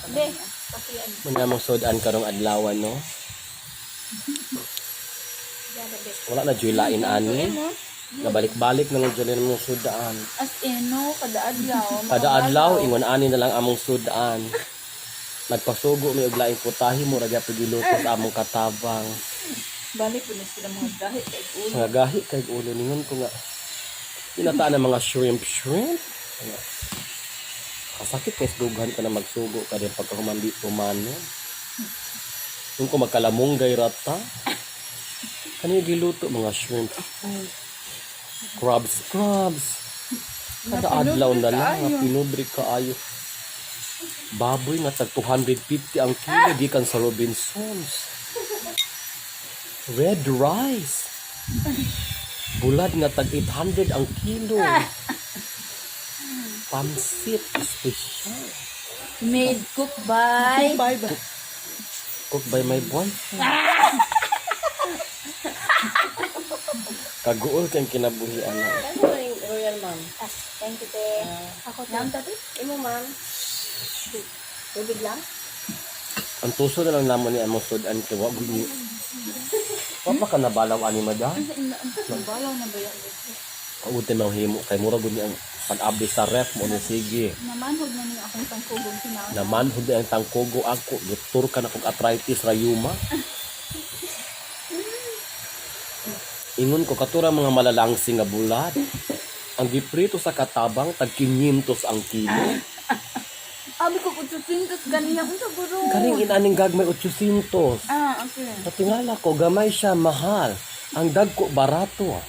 Be, kasi ano. Muna mong sudan karong adlaw, no? Wala na juy lain ani. Nabalik-balik na lang juy mong sudan. As in, no, kada adlaw. Kada adlaw ingon ani na lang among sudan. Nagpasugo mi og laing putahe mo ra gyapon giluto sa among katabang. Balik po na sila mga gahi kay ulo. Mga gahi kay ulo ningon ko nga. Pinataan ang mga shrimp shrimp. Nga. Kasakit kay dughan ka na magsugo ka din pagka humandi tumano. Yung ko magkalamunggay rata. Kani giluto mga shrimp. Crabs, crabs. Kada adlaw na lang, nga pinubre kaayo. Baboy nga tag 250 ang kilo gikan sa Robinsons. Red rice. Bulad nga tag 800 ang kilo. Pansit special. Made cook by... Bye bye. Cooked by my boyfriend. Kaguol kang kinabuhi ana. Ano ba yung royal, ma'am? Ah, thank you, te. Ako, te. Tati? Imo, ma'am. Tubig lang? Ang tuso na lang namo ni among sudan kay wa gud ni. Wa pa ka nabalaw ani, madam. Balaw na ba yan? Kaute mo himo kay mura gud ni ang pag-abli sa ref mo ni sige. Namanhod na niya akong tangkugong sinaon. Namanhod na ang tangkogo ako. Doktor ka na kog arthritis rayuma. Ingon ko katura mga malalangsing nga bulad. Ang giprito sa katabang tag 500 ang kilo. Abi ko 800 ganiya unsa guro. Kaning inaning gagmay 800. Ah, okay. Sa tingala ko gamay siya mahal. Ang dagko barato.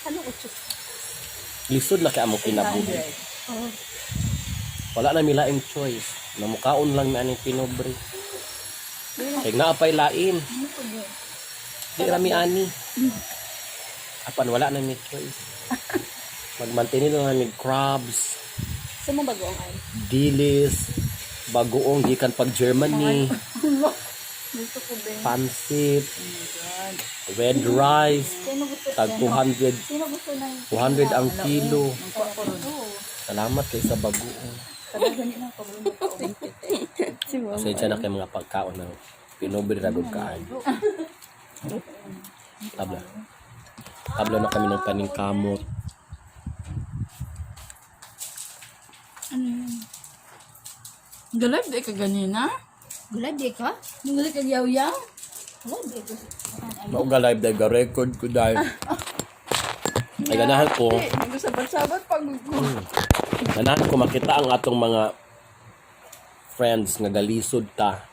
Ano, utsos? Lisod na kay among kinabuhi. Wala na milaing choice. Namukaon lang mi aning pinobre. Kay naa pay lain. Di rami ani. Apan wala na mi choice. Magmantini lang namin crabs, Sa mo bagoong ay? dilis, bagoong gikan pag Germany, Gusto ko ba? pansit, red rice, Sino gusto tag 200, Sino gusto ng 200 ang kilo. Nagkuha ko ron. Salamat kay sa bagoong. Kada gani na ko ron. Pasensya na kay mga pagkaon ng pinobre ra gud kaayo. Tabla. Tabla na kami ng paningkamot. Ano yun? Galab di ka ganina? Gulad, di ka? Nung ka yaw-yaw? Gulad, di ko. Mauga live dahil ga-record ko dahil. Ay ganahan ko, Nagsabat-sabat pag ganahan ko makita ang atong mga friends nga galisod ta.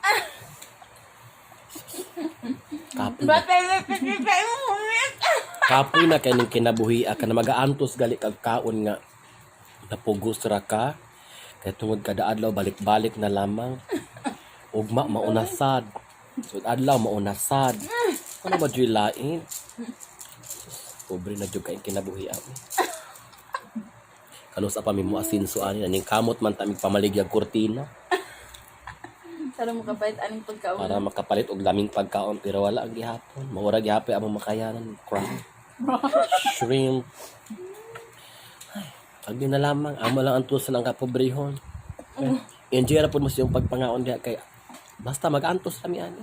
Kapoy na, kapoy na kay ning kinabuhi ka na magaantos gali kag kaon nga napugos ra ka kay tungod kada adlaw balik-balik na lamang ugma maunasad so adlaw maunasad ano ba juy lain. Pobre na jud kay kinabuhi ami. Kanos pa mi mo asinso ani aning kamot man tamig pamaligyag kurtina. Para makapalit aning pagkaon. Para makapalit og laming pagkaon pero wala ang gihapon. Maura gihapon among makayanan crab, shrimp. Ay, ag na lamang amo lang ang tusan ang kapobrehon. Enjoy ra pud mo siyang pagpangaon diha kay basta magantos kami ani.